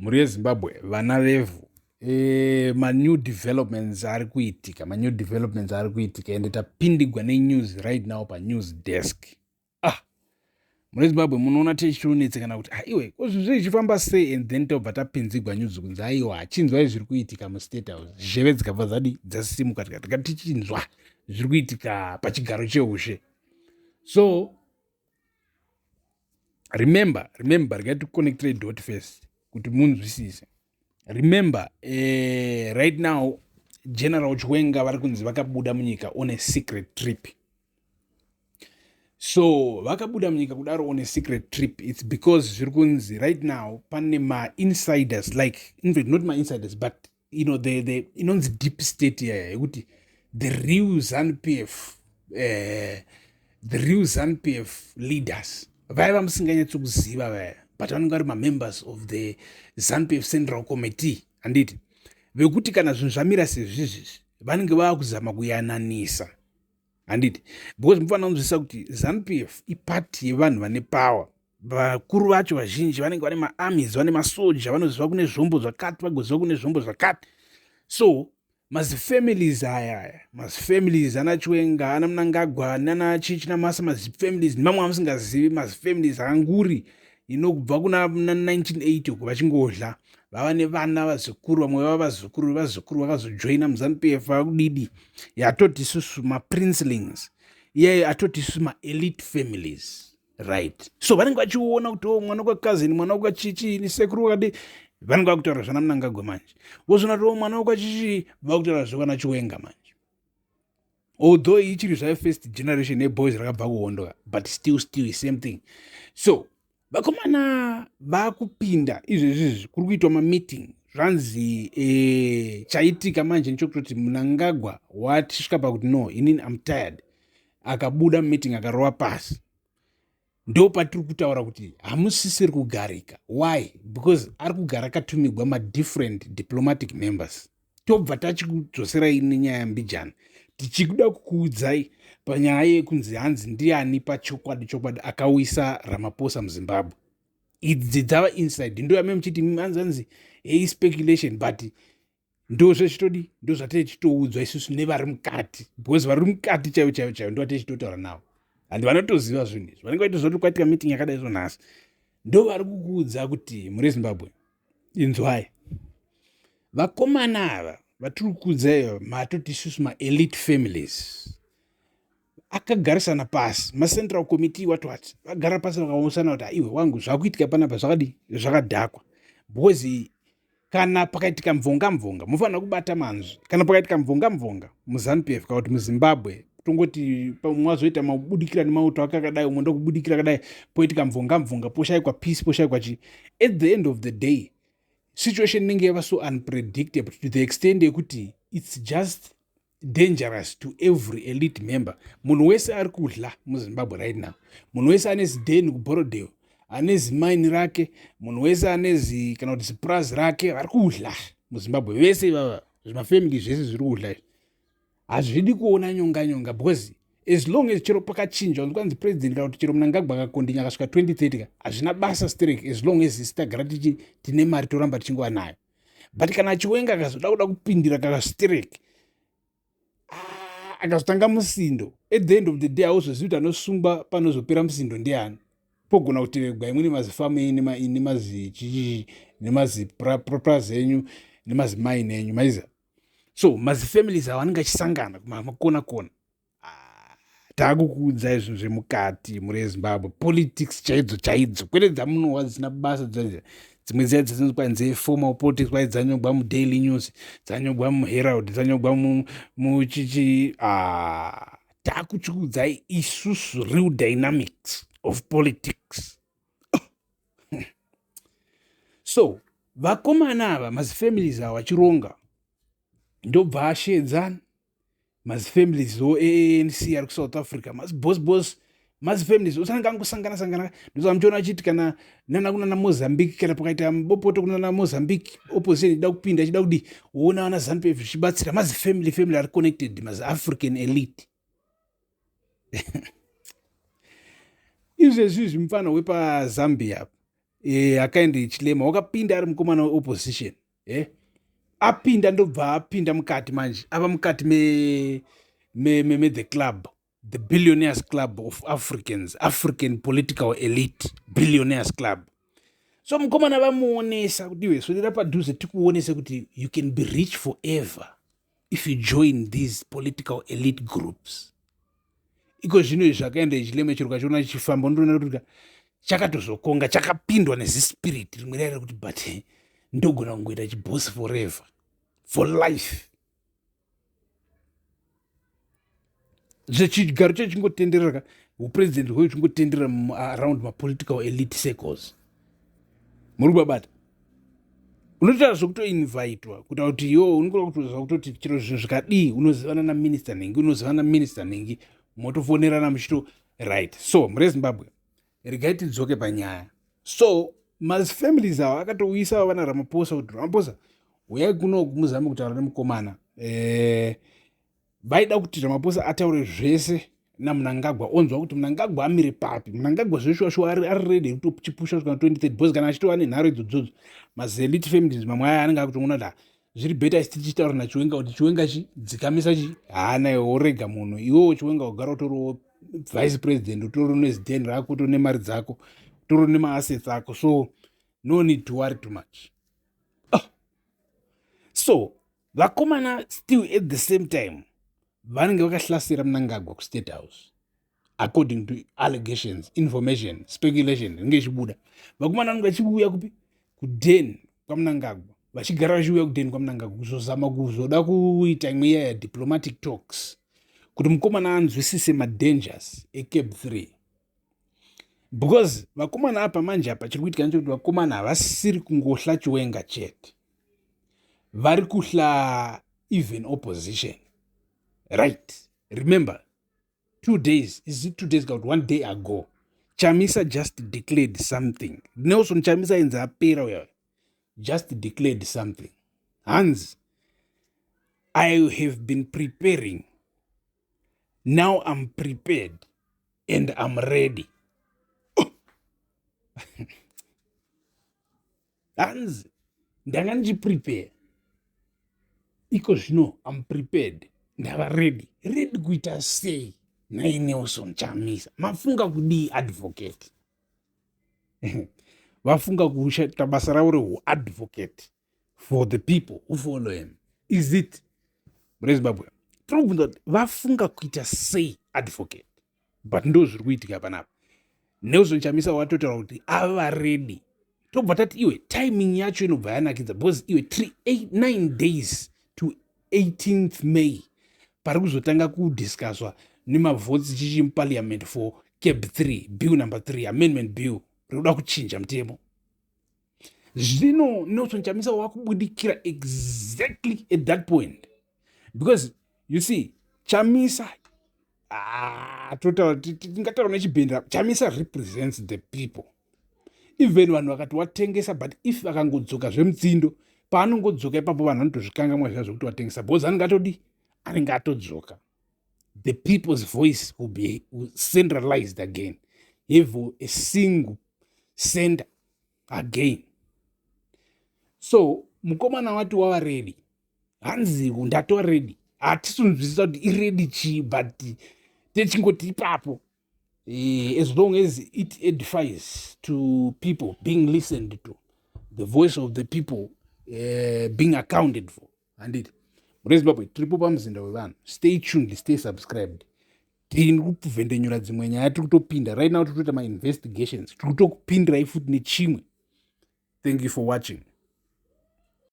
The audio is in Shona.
Mhuri yeZimbabwe, vana vevhu, manew developments ari kuitika, manew developments ari kuitika, ende tapindigwa nenews right now panews desk. Ah, mhuri yeZimbabwe, munoona tichitonetsekana kuti ah, iwe ko zvinhu zvichifamba sei, and then tobva tapinzigwa news kunzi aiwa, achinzwai zviri kuitika muState House. Zheve dzikabva dzadi dzasimuka, tikati tichinzwa zviri kuitika pachigaro cheushe. So remember, regai ticonnectire dot first kuti munzwisise. Remember, right now General Chiwenga vari kunzi vakabuda munyika on a secret trip. So vakabuda munyika kudaro on a secret trip, it's because zviri kunzi right now pane mainsiders, like, in fact not mainsiders, but the inonzi deep state yaya yekuti the real ZANU PF, the real ZANU PF leaders vaiva musinganyatsokuziva vaya, but vanenge vari mamembers of the ZANU PF Central Committee, handiti, vekuti kana zvinhu zvamira sezvizvizvi vanenge vava kuzama kuyananisa, handiti? Because mufanira kunzwisisa kuti ZANU PF ipati yevanhu vane power. Vakuru vacho vazhinji vanenge vane maarmies, vane masoja, vanoziva kune zvombo zvakati, vagoziva kune zvombo zvakati. So mazifamilies aya, mazifamilies ana Chiwenga, ana Mnangagwa, nana Chichinamasa, mazifamilies nemamwe amusingazivi, mazifamilies anguri ino kubva kuna 1980 uko vachingodla, vava nevana, vazukuru, vamwe vava vazukuru vazukuru, vakazojoina muZANU PF vakudidi. Yatoti isusu maprincelings iyayo, atoti isusu maelite families, right? So vanenge vachiona kuti o oh, mwana kwakazini, mwana kwachichi, sekuru wakadi, vanenge vakutaura zvana Mnangagwa manje. Vozona kuti o oh, mwana wakwachichi, vakutaura zvekwana Chiwenga manje, although ichiri zvayo first generation yeboys rakabva kuhondo, but still same thing. So vakomana vakupinda izvezvizvi, kuri kuitwa mameeting. Zvanzi chaitika manje nechokutoti Mnangagwa watisvika pakuti, "No, inini am tired." Akabuda mumeeting, akarova pasi. Ndo patiri kutaura kuti hamusisiri kugarika. Why? Because ari kugara akatumigwa madifferent diplomatic members. Tobva tachikudzoserai nenyaya mbijana, tichikuda kukuudzai panyaya yekunzi hanzi ndiani pachokwadi chokwadi akawisa Ramaphosa muZimbabwe. Idzi dzava inside, ndo yame muchiti hanzi hei, speculation, but ndo zvezvitodi, ndo zvatee tichitoudzwa isusu nevari mukati, because vari mukati chaivo chaivo chaivo ndo vatee tichitotaura navo, handi vanotoziva zvinhu izvi, vanenge vaitoziva kuti kwaitika meeting yakadai. So nhasi ndo vari kukuudza kuti muri Zimbabwe, inzwai, vakomana ava vatiri kukuudzaiyo, matoti isusu maelite families, akagarisana pasi, macentral committee, what what, vagara pasi vakaonesana kuti aiwe wangu, zvakuitika panapa zvakadi zvakadhakwa, because kana pakaitika mvonga mvonga, mufanira kubata manzwi, kana pakaitika mvonga mvonga muZANU PF kana kuti muZimbabwe, tongoti mwazoita mabudikira nemauto ake akadai, umwe ndokubudikira akadai, poitika mvonga mvonga, poshayikwa peace, poshayikwa chii, at the end of the day situation inenge yava so unpredictable to the extent yekuti it's just dangerous to every elite member. Munhu wese ari kudla muZimbabwe right now, munhu wese ane zidheni kuBorrowdale, ane zimaini rake, munhu wese ane zi kana kuti zipurazi rake, vari kudla muZimbabwe vese ivava, zvimafamily zvese zviri kudla izvi hazvidi kuona nyonga nyonga, because as long as chero pakachinjwa kwanzi president kana kuti chero Mnangagwa akakondinya akasvika 2030 ka, hazvina basa sterek, as long as isi tagara tichi tine mari, toramba tichingova nayo. But kana Chiwenga akazoda kuda kupindira kakasterek, ah, akazotanga musindo, at the end of the day hauzozivi kuti anosungwa panozopera musindo ndiani. Pogona kutevegwa imwe nemazifamu enyu nemazichichi nemaziprazi enyu nemazimaini enyu maiza. So mazifamilies avo anenge achisangana kumakona kona. Ah, taakukuudzai zvinhu zvemukati muri eZimbabwe, politics chaidzo chaidzo, kwete dzamunohwa dzisina basa, dzimwe dziya dzinonzi kwanzi formal politics, kwai dzanyogwa muDaily News, dzanyogwa muHerald, dzanyogwa muchichi. Ah, taakuchikuudzai isusu real dynamics of politics. So vakomana ava, mazifamilies ava achironga, ndobva ashedzana mazifamilies o ANC ari kuSouth Africa, mazibos bos, mazifamilies osanenge angosangana sangana. Ndosaka muchiona achiti kana nana kunana Mozambique, kana pakaita bopoto kunana Mozambique, opposition ichida kupinda, ichida kudi, woona vana ZANU PF zvichibatsira mazifamily family ari connected, maziafrican elite. Izvezvi izvi mufana wepaZambia. Hakainde Hichilema wakapinda ari mukomana weopposition. Apinda ndobva apinda mukati manje, ava mukati me the club, the billionaires club of Africans, African political elite billionaires club. So mukomana vamuonesa kuti iwe, swedera padhuze tikuonese kuti you can be rich forever if you join these political elite groups. Iko zvino izvi zvakaenda Hichilema, chiro kachiona chichifamba, unotoona kuti chakatozokonga chakapindwa nezispirit rimwe riya rekuti but ndogona kungoita chiboss forever, for life. Zvechigaro chechingotenderera, upresident hweyo chingotenderera around mapolitical elite circles. Muri kubabata, unotoita zvekutoinvitwa kuita kuti iwo unogona kutoziva kutoti chero zvinhu zvikadii, unozivana naminista nhingi, unozivana naminista nhingi, motofonerana muchito right. So mure Zimbabwe, regai tidzoke panyaya. So mafamilies ava akatouyisa vana Ramaphosa kuti, "Ramaphosa, uyai kuno muzame kutaura nemukomana." Vaida kuti Ramaphosa ataure zvese naMnangagwa, onzwa kuti Mnangagwa amire papi. Mnangagwa zveshuwa ari ready kutochipusha kusvika 2030, because kana achitova nenharo idzodzodzo, mazelite families mamwe aya anenge akutoona kuti zviri better isi tichitaura naChiwenga kuti, "Chiwenga, chi dzikamisa chi haana, worega munhu iwewo Chiwenga ugara utoriwo vice president, utori nezidhen rako, utori nemari dzako, utori nemaassets ako, so no need to worry too much." Oh. So vakomana still at the same time vanenge vakahlasera Mnangagwa kuState House, according to allegations, information, speculation inenge ichibuda. Vakomana vanenge vachiuya kupi? Kuden kwaMnangagwa, vachigara vachiuya kuden kwaMnangagwa kuzozama kuzoda kuita imwe iya yadiplomatic talks kuti mukomana anzwisise madangers eCAB 3, because vakomana apa manje, apa chiri kuitika ndechekuti vakomana havasiri kungohla Chiwenga chete, vari kuhla even opposition, right? Remember, 2 days, is it 2 days kuti one day ago, Chamisa just declared something. Nelson Chamisa inzi apera uya, just declared something. Hanzi, "I have been preparing. Now I'm prepared and I'm ready." Oh. Hanzi, "Ndanga ndichiprepare, iko zvino am prepared, ndava ready." Ready kuita sei nai Nelson Chamisa? Mafunga kudii, advocate? Vafunga kuita basa ravo rehuadvocate for the people who follow him? Is it mune Zimbabwe? Tiri kubvunza kuti vafunga kuita sei, advocate? But ndo zviri kuitika panapa. Nelson Chamisa watotaura kuti ava ready. Tobva tati iwe, timing yacho inobva yanakidza, because iwe, 9 days to 18th May pari kuzotanga kudiscusswa nemavotes chichi muparliament for CAB 3 bill number 3 amendment bill rikuda kuchinja mutemo. Zvino Nelson Chamisa wakubudikira exactly at that point, because you see, Chamisa, ah, tingataura nechibhendera, Chamisa represents the people. Even vanhu vakati watengesa, but if vakangodzoka zvemutsindo, paanongodzoka ipapo, vanhu vanotozvikangamwa zviya zvokuti watengesa, because anenge atodi, anenge atodzoka. The people's voice will be centralized again, have a single center again. So mukomana wati wava ready. Hanzi, "Ndatova ready." Hatisunzwisisa kuti iready chii, but techingoti ipapo, as long as it edifies to people being listened to, the voice of the people being accounted for. Handiti mune Zimbabwe, tiripo pamuzinda wevanhu. Stay tuned, stay subscribed. Tiri kuvhendenyura dzimwe nyaya, tiri kutopinda right now, tiri kutoita mainvestigations, tiri kutokupindirai futi nechimwe. Thank you for watching.